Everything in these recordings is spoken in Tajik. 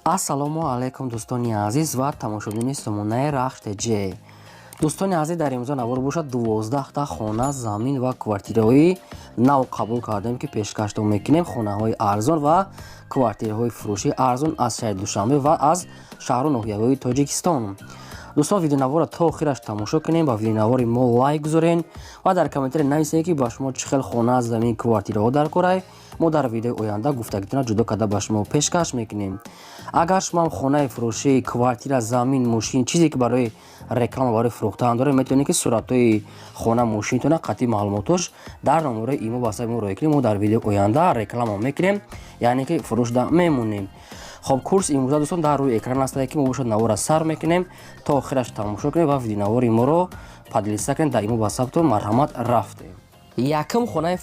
Ассалому алайкум, дӯстони азиз ва тамошобинони сомонаи Рахш ТЖ. Дӯстони азиз, дар имрӯза навор бошад, 12та хона, замин ва квартираҳои нав қабул кардем, ки пешкаштон мекунем. Хонаҳои арзон ва квартираҳои фурӯшии арзон аз шаҳри Душанбе ва аз шаҳру ноҳияҳои Тоҷикистон. Дӯстон, видеонаворро то охираш тамошо кунем, ба видеонавори мо лайк гузорен ва дар комментария нависед, ки ба шумо чӣ хел хона, замин, квартираҳо дар корай. Мо дар видеои оянда гуфтагитона ҷудо карда ба шумо пешкаш мекунем. Агар шумо ҳам хонаи фурӯшӣ, квартира, замин, мошин, чизе ки барои реклама, барои фурӯхтан доред, метавонед, ки суратҳои хона, мошинтона қатъи маълумотош дар номерои имо ватсапи мо роя кунем. Мо дар видеои оянда реклама мекунем, яъне ки фурӯшда мемонем. Хоб, курс имрӯза, дӯстон, дар рӯи экран астае, ки мо бошад навора сар мекунем, то охираш тамошо кунем ва видеонавори моро поделиться кунем дар имо ватсаптон. Марҳамат, рафтем. Якум хонаи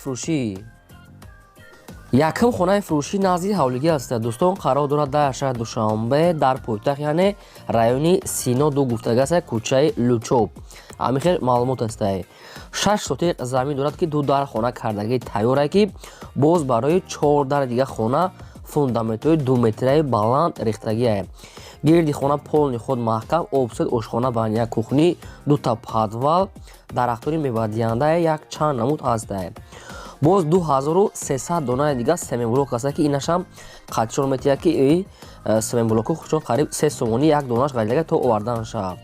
фурӯшӣ назди ҳавлигӣ аст, дӯстон, қарор дорад дар шаҳри Душанбе, дар пойтахт, яъне райони Сино ду гуфтага аст, кӯчаи Лучоб. Ҳамин хел маълумот астае. 6 сотиқ замин дорад, ки ду дар хона кардагӣ тайёре, ки боз барои чор дари дига хона фундаментҳои 2 метраи баланд рехтагиае. Гирди хона полный худ маҳкам, обсед, ошхона, баня, кухня, дута подвал, дарахтони мевадиҳандае як чанд намуд ҳастае. Боз 2300 донаи дига семенблок аста, ки инашам қатишон метиҳад, ки семенблоку худшон қариб 3 сомонӣ як донаш ғаридага то овардан шавад.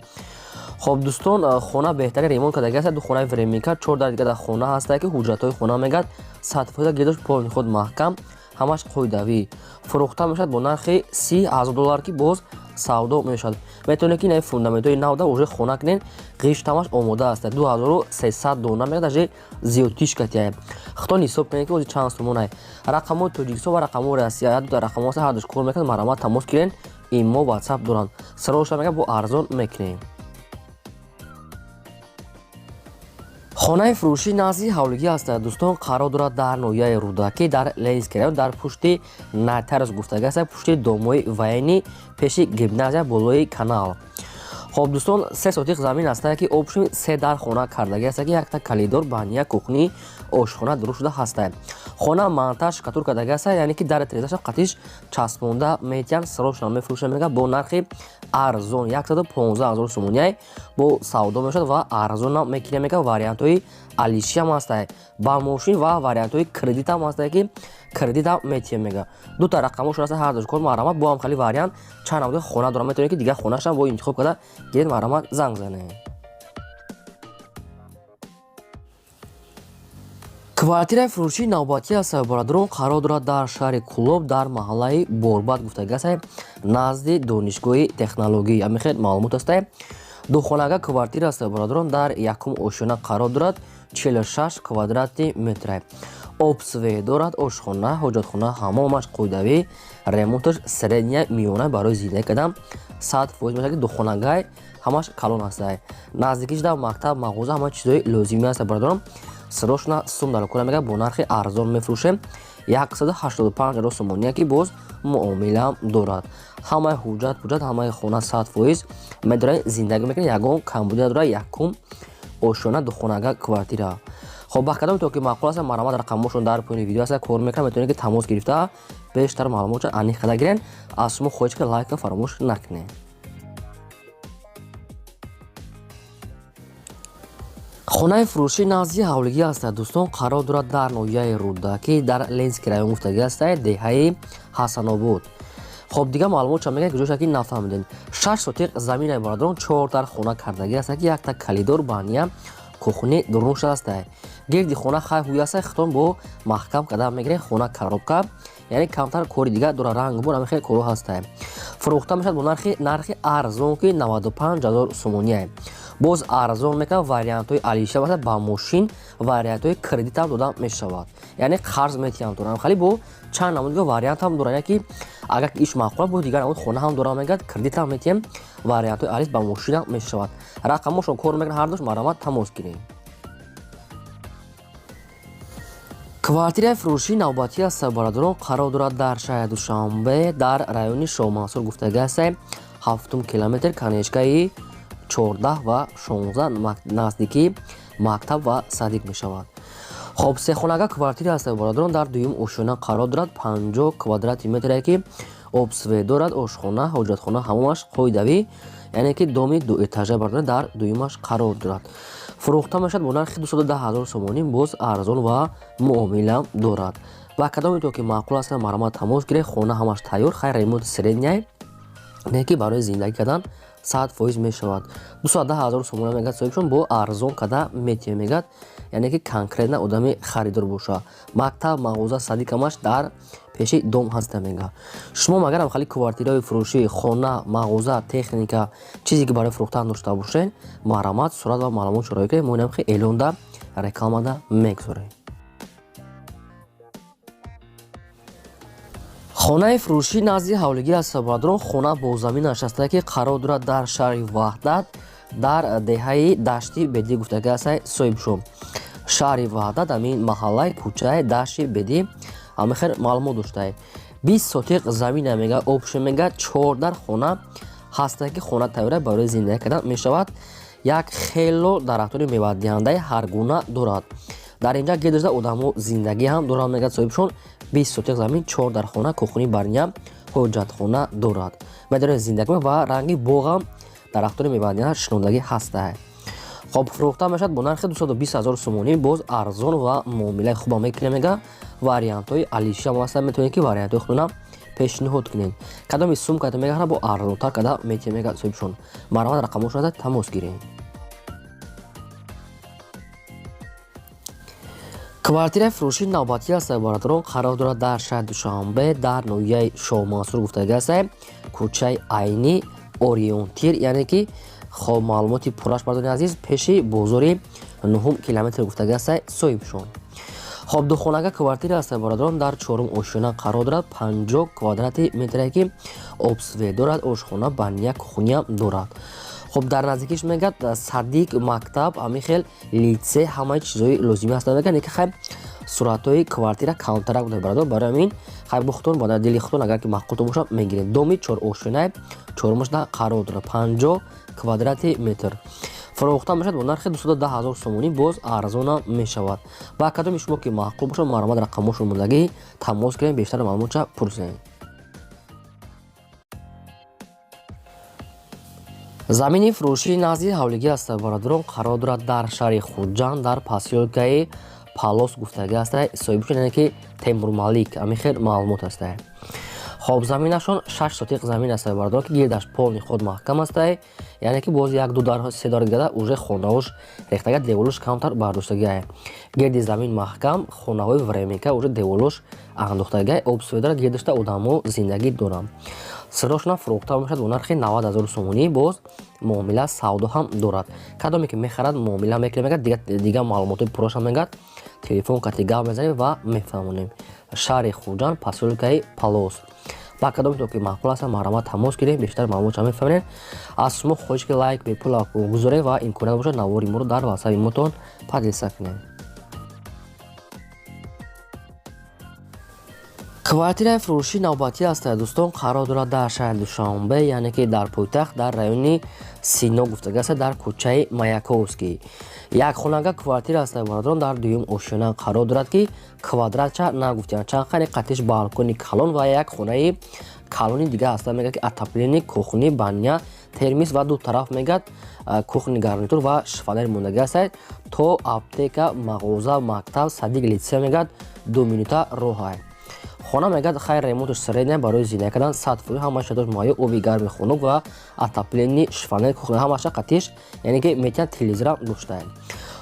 Хоб, дӯстон, хона беҳтарин ремонт кардаги аст, ду хонаи временка, чор дар дига дар хона ҳастае, ки ҳуҷҷатҳои хона мегӯяд 100%, гирдош полный худ маҳкам, ҳамаш қоидавӣ. Фурӯхта мешавад бо нархи 30 000 доллар, ки боз савдо мешавад. Метавонед, ки ин фундаментҳои навда уже хона кунед, ғишт ҳамаш омода аст. 2300 дона мегӯяд, даже зиёдтиш катия. Худтон ҳисоб кунед, ки ози чанд сомонае. Рақамҳои Тоҷикистон ва рақамҳои Россия, дута рақамҳо аст, ҳардуш кор мекунад. Марҳамат, тамос гирен, имо, ватсап доранд. Сироша мегӯяд, бо арзон мекунем. Хонаи фурӯшӣ назди ҳавлигӣ аст, дӯстон, қарор дорад дар ноҳияи Рӯдакӣ, дар Ленинский район, дар пушти нотариус гуфтага аст, пушти домои военный, пеши гимназия, болои канал. Хоб, дӯстон, 3 сотиқ замин астае, ки общем се дар хона кардагӣ аст, ки якта коридор, баня, кухня, ошхона дуруст шуда ҳастае. Хона монтаж штукатур кардагӣ аст, яъне ки дари тирезаша қатиш часпонда метиҳанд. Срочно мефурӯшанд, мега, бо нархи арзон 115 000 сомониай бо савдо мешавад ва арзонам мекунем, мега. Вариантҳои алишиам ҳастае, ба мошин ва вариантҳои кредитам ҳастае, ки кредитам метиҳем, мега. Дута рақамошон аст, ҳардуш кор. Марҳамат, бо ҳам хеле вариант чанд намуди хона дорам, метавонед, ки дигар хонашам бо интихоб карда гиред. Марҳамат, занг занед. Квартираи фурӯшии навбатӣ аст, бародарон, қарор дорад дар шаҳри Кӯлоб, дар маҳаллаи Борбад гуфтага аст, назди донишгоҳи технологӣ. Ҳамин хел маълумот астае. Духонага квартира аст, бародарон, дар якум ошёна қарор дорад, 46 квадрати метра, обсвет дорад, ошхона, ҳоҷатхона, ҳамомаш қоидавӣ, ремонташ средняя, миёна, барои зиндагӣ кардан 100% мешавад, ки духонагай ҳамаш калон астае. Наздикиш дар мактаб, мағоза, ҳама чизҳои лозимӣ аст. Бародарон, срочно сум дар кора, мега, бо нархи арзон мефурӯшем, 185 000 сомония, ки боз муомилаам дорад. Ҳамаи ҳуҷҷат пуҷҷат, ҳамаи хона 100% медорад, зиндагӣ мекунад, ягон камбудӣ надорад. Якум ошёна, духонага квартира. Хоб, ба кадоме то ки маъқул аст, марҳамат, рақамҳошон дар поёни видео аст, кор мекунад, метавонед, ки тамос гирифта бештар маълумотро аниқ карда гирен. Аз шумо хоҳиш, ки лайка фаромӯш накунед. Хонаи фурӯшӣ назди ҳавлигӣ аст, дӯстон, қарор дорад дар ноҳияи Рӯдакӣ, дар Ленинский район гуфтагӣ аст, деҳаи Ҳасанобод. Хоб, дигар маълумот ча мегӯяд, куҷоша ки нафаҳмидем. 6 сотиқ заминаи, бародарон, чор дар хона кардагӣ аст, ки якта коридор, баня, кухня дурун шудааст. Гирди хона хай ҳуй аст, хитон бо маҳкам карда мегирем. Хона коробка, яъне камтар кори дига дора, ранг бур, ҳамин хел коро ҳастае. Фурӯхта мешавад бо нархи арзон, ки 95 000 сомониае, боз арзон мекунад. Вариантҳои алиша бошад, ба мошин, вариантҳои кредитам дода мешавад, яъне қарз метиҳам дорам. Хали бо чанд намуд вариант ҳам дорам, яке агар иш маъқул, бо дигар намуд хона ҳам дорам, мегӯяд, кредитам метиҳем, вариантҳои алиш ба мошинам мешавад. Рақамҳошон кор мекунад ҳардуш, марҳамат, тамос гирем. Квартираи фурӯшии навбатӣ аст, бародарон, қарор дорад дар шаҳри Душанбе, дар райони Шоҳмансур гуфтагӣ аст, ҳафтум километр, конечкаи 14 ва 16, наздикии мактаб ва садик мешавад. Хоб, сехонага квартира аст, бародарон, дар дуюм ошёна қарор дорад, 50 квадрати метре, ки Об, свет дорад, ошхона, ҳоҷатхона, ҳамомаш қоидавӣ, яъне ки доми дуэтажа бардора, дар дуюмаш қарор дорад. Фурӯхта мешавад бо нархи 210 ҳазор сомонӣ, боз арзон ва муомила дорад. Ва кадоме то ки маъқул аст, марҳамат, тамос гиред. Хона ҳамаш тайёр, хайр, ремонт средний, не ки барои зиндагӣ кардан 100% мешавад. 210 ҳазор сомона мегӯяд соҳибшон, бо арзон карда метиҳем мегӯяд, яъне ки конкретно одами харидор боша. Мактаб, мағоза, садик ҳамаш дар пеши дом ҳаста мегӯяд. Шумо магарам хали квартираҳои фурӯшӣ, хона, мағоза, техника, чизе ки барои фурӯхтан дошта бошед, марҳамат, сурат ва маълумот шароӣ кунед, мо инам хе эълонда, рекламада мегузорем. Хонаи фурӯшӣ назди ҳавлигӣ аст, бародарон. Хона бо заминаш аста, ки қарор дорад дар шаҳри Ваҳдат, дар деҳаи Дашти Бедӣ гуфтагӣ аста соҳибшон. Шаҳри Ваҳдат, ҳамин маҳаллаи кӯчаи Дашти Бедӣ, ҳамин хел маълумот доштае. 20 сотиқ замина мега, обше мега, чордар хона ҳаста, ки хона тайёра, барои зиндагӣ кардан мешавад. Як хело дарахтони мевадиҳандаи ҳаргуна дорад. Дар инҷа гирдашда одамо зиндагӣ ҳам доранд, мегӯяд соҳибшон. 20 сотиқ замин, чор дархона, кухни, баня, ҳоҷатхона дорад. Медонед, зиндагӣ ва ранги боғам, дарахтони мевадиҳанда шинондагӣ ҳаста. Хоб, фурӯхта мешавад бо нархи 220 ҳазор сомонӣ, боз арзон ва муомилаи хубам мекунем мега. Вариантҳои алиши ҳам ҳастанд, метавонед ки вариантҳои худона пешниҳод кунед. Кадоми сумката мега, бо арзонтар карда метиҳем, мега соҳибшон. Марҳамат, рақамошонада тамос гиред. Квартираи фурӯшии навбатӣ аст, бародарон, қарор дорад дар шаҳри Душанбе, дар ноҳияи Шоҳмансур гуфтагӣ аст, кӯчаи Айнӣ, Ориентир, яъне ки хоб, маълумоти пурраш, бародарони азиз, пеши бозори нуҳум километр гуфтагӣ аст соҳибшон. Хоб, духонага квартира аст, бародарон, дар чорум ошёна қарор дорад, 50 квадрати метре, ки об, свет дорад, ошхона, баня, кухня дорад. Хоб, дар наздикиш мегӯяд садик, мактаб, ҳамин хел литсей, ҳамаи чизҳои лозимӣ ҳастанд мегӯяд. Ки хай, суратҳои квартира камтарак буда, бародар, барои ҳамин хай бухтон ба дили худтон, агар ки маъқултон бошад, мегиред. Доми чор ошёнаи, чорумашда қарор дорад, 50 квадрати метр. Фурӯхта мешавад бо нархи 210 ҳазор сомонӣ, боз арзонам мешавад. Ба кадоми шумо ки маъқул бошад, марҳамат, рақамошон мондагӣ, тамос гирем, бештар маълумотша пурсем. Замини фурӯшии назди ҳавлигӣ аст, бародарон, қарор дорад дар шаҳри Хуҷанд, дар посёлкаи Палос гуфтагӣ аст соҳибшон, яъне ки Темурмалик, ҳамин хел маълумот аст. Хоб, заминашон 6 сотиқ замин аст, бародарон, ки гирдаш полный худ маҳкам аст, яъне ки боз як ду дар се дар дигара уже хонаош рехтага, деволош камтар бардоштагиа. Гирди замин маҳкам, хонаҳои временка уже деволош андохтагиа, об, свет дорад, гирдашта одамо зиндагӣ доранд. Сирошона фурӯхта мешавад бо нархи 90 ҳазор сомонӣ, боз муомила савдо ҳам дорад. Кадоме ки мехарад, муомила мекунад, мегӯяд, дигар маълумотҳои пурраша мегӯяд, телефон кати гап мезанем ва мефаҳмонем. Шаҳри Хуҷанд, посёлкаи Палос. Ба кадоме то ки маъқул аст, марҳамат, тамос гирем, бештар маълумотша мефаҳмем. Аз шумо хоҳиш ки лайк бепул гузорем ва имконият бошад, навори моро дар ватсапи мотон поделиться кунем. Квартираи фурӯшии навбатӣ аст, дӯстон, қарор дорад дар шаҳри Душанбе, яъне ки дар пойтахт, дар райони Сино гуфтагӣ аст, дар кӯчаи Маяковский. Як хонага квартира аст, бародарон, дар дуюм ошёна қарор дорад, ки квадратча нагуфтиям чанд қани, қатиш балкони калон ва як хонаи калони дига аст, мегӯяд ки отопление, кухни, баня, термис ва ду тараф мегӯяд кухни гарнитур ва шифонери мондагӣ аст. То аптека, мағоза, мактаб, садик, литсей мегӯяд 2 минута роҳай. Хона мегӯяд хайр, ремонташ средняя, барои зиндагӣ кардан 100%, ҳамаша дошт муҳайё, оби гарми хунук ва отопление, шифонер, кухня ҳамаша қатиш, яъне ки метиҳанд, телевизорам доштаем.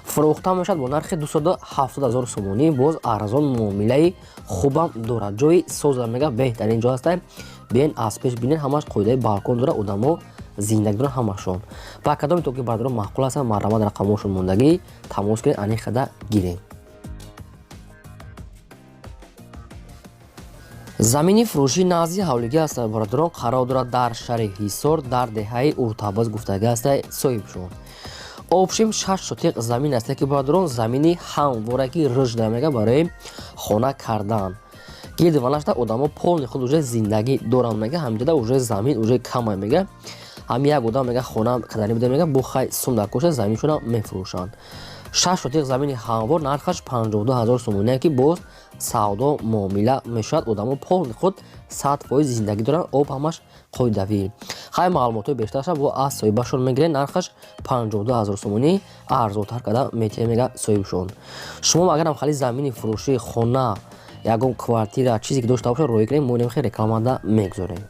Фурӯхта мешавад бо нархи 270 ҳазор сомонӣ, боз арзон, муомилаи хубам дорад. Ҷои соза мегӯяд беҳтарин ҷо ҳаста, биен аз пеш бинед, ҳамаш қоидаи балкон дорад, одамо зиндагӣ доранд ҳамашон. Ба кадоме то ки бародарон маъқул ҳастанд, марҳамат, рақамҳошон мондагӣ, тамос кунед, ани хада гирем. Замини фурӯшии назди ҳавлигӣ аст, бародарон, қарор дорад дар шаҳри Ҳисор, дар деҳаи Уртабаз гуфтагӣ аст соҳибшон. Общем, 6 сотиқ замин аст, ки бародарон, замини ҳамвора, ки рӯжда мега, барои хона кардан. Гирди ванашда одамо полный худ уже зиндагӣ доранд, мега, ҳаминҷода уже замин уже камай, мега. Ҳами як одам мега хона каданӣ буда, мега, бо хай сум дар коша заминшона мефурӯшанд. 6 сотиқ замини ҳамвор, нархаш 52 ҳазор сомоние, ки боз савдо муомила мешавад. Одамо полный худ 100% зиндагӣ доранд, об ҳамаш қоидавӣ. Хай, маълумотҳои бештарша бо аз соҳибашон мегиред. Нархаш 52 ҳазор сомонӣ, арзонтар карда метиҳем, мега соҳибшон. Шумо агарам хали замини фурӯшӣ, хона, ягон квартира, чизе ки дошта бошад, роҳӣ кунед, мо инам хел рекламада мегузорем.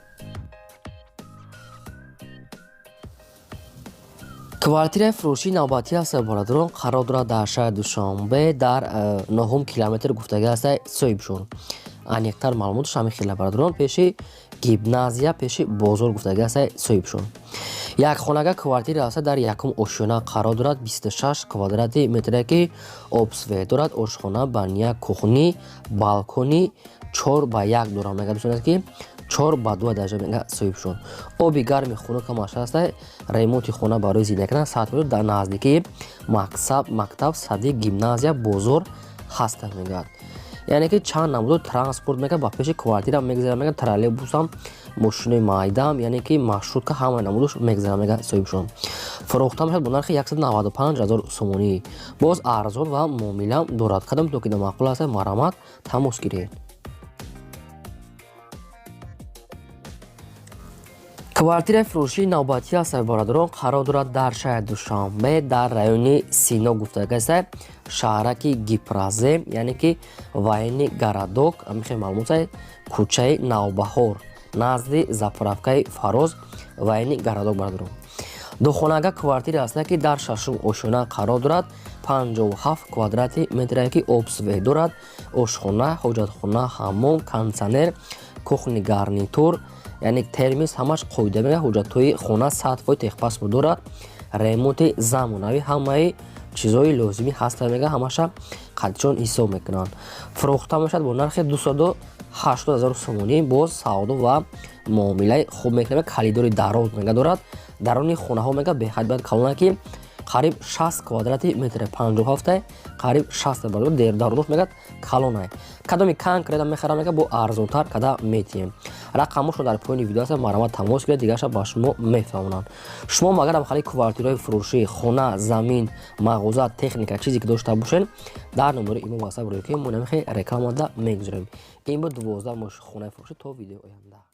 Квартираи фурӯшии навбатӣ аст, бародарон, қарор дорад дар шаҳри Душанбе, дар 9 километр гуфтагӣ аст соҳибшон. Аниқтар маълумоташ ҳамин хела, бародарон, пеши гимназия, пеши бозор гуфтагӣ аст соҳибшон. Як хонага квартира аст, дар якум ошёна қарор дорад, 26 квадрати метре, ки обсвет дорад, ошхона, баня, кухни, балкони 4 ба 1 дорад, мега дӯстон, ки 4 ба 2 дараҷа, мега соҳибшон. Оби гарми хунук ҳамаш ҳаст, ремонти хона барои зиндагӣ кардан 100%, дар наздикии мактаб, садик, гимназия, бозор ҳаст, мегӯяд. Яъне ки чанд намудо транспорт, мега, ба пеши квартира мегзарад, мега, троллейбусам, мошинои майдам, яъне ки маршрутка, ҳамаи намудош мегзарад, мега соҳибшон. Фурӯхта мешавад бо нархи 195 ҳазор сомонӣ, боз арзон ва муомила дорад. Кадом то ки маъқул аст, марҳамат, тамос гиред. Квартираи фурӯшии навбатӣ аст, бародарон, қарор дорад дар шаҳри Душанбе, дар райони Сино гуфтагиаст, шаҳраки Гипразем, яъне ки военный городок, ҳамин маълумот, кӯчаи Навбаҳор, назди заправкаи Фароз, военный городок, бародарон. Духонага квартира аст, ки дар шашум ошёна қарор дорад, 57 квадрати метре, ки обсвет дорад, ошхона, ҳоҷатхона, ҳаммом, кондитсионер, кухни гарнитур, яъне термис, ҳамаш қоида, мега, ҳуҷҷатҳои хона 100% техпаспорт дорад, ремонти замонавӣ, ҳамаи чизҳои лозимӣ ҳаста, мега, ҳамаша қадчон ҳисоб мекунанд. Фурӯхта мешавад бо нархи 280 ҳазор сомонӣ, боз савдо ва муомилаи хуб мекунад. Калидори дароз, мега, дорад. Даруни хонаҳо, мега, беҳад бояд калона, ки қариб 60 квадрати метр, 57, қариб 60 баробар дарунош, мегӯяд, калонай. Кадоми конкрета мехарам, мега, бо арзонтар када метиҳем. Рақамошро дар поёни видео аст, марҳамат, тамос гиред, дигарша ба шумо мефаҳмонанд. Шумо агарам хали квартираҳои фурӯшӣ, хона, замин, мағоза, техника, чизе ки дошта бошед, дар номери имо васап рӯй ки мо намехе рекламада мегузорем. Ин буд 12 мош хонаи фурӯшӣ. То видеои оянда.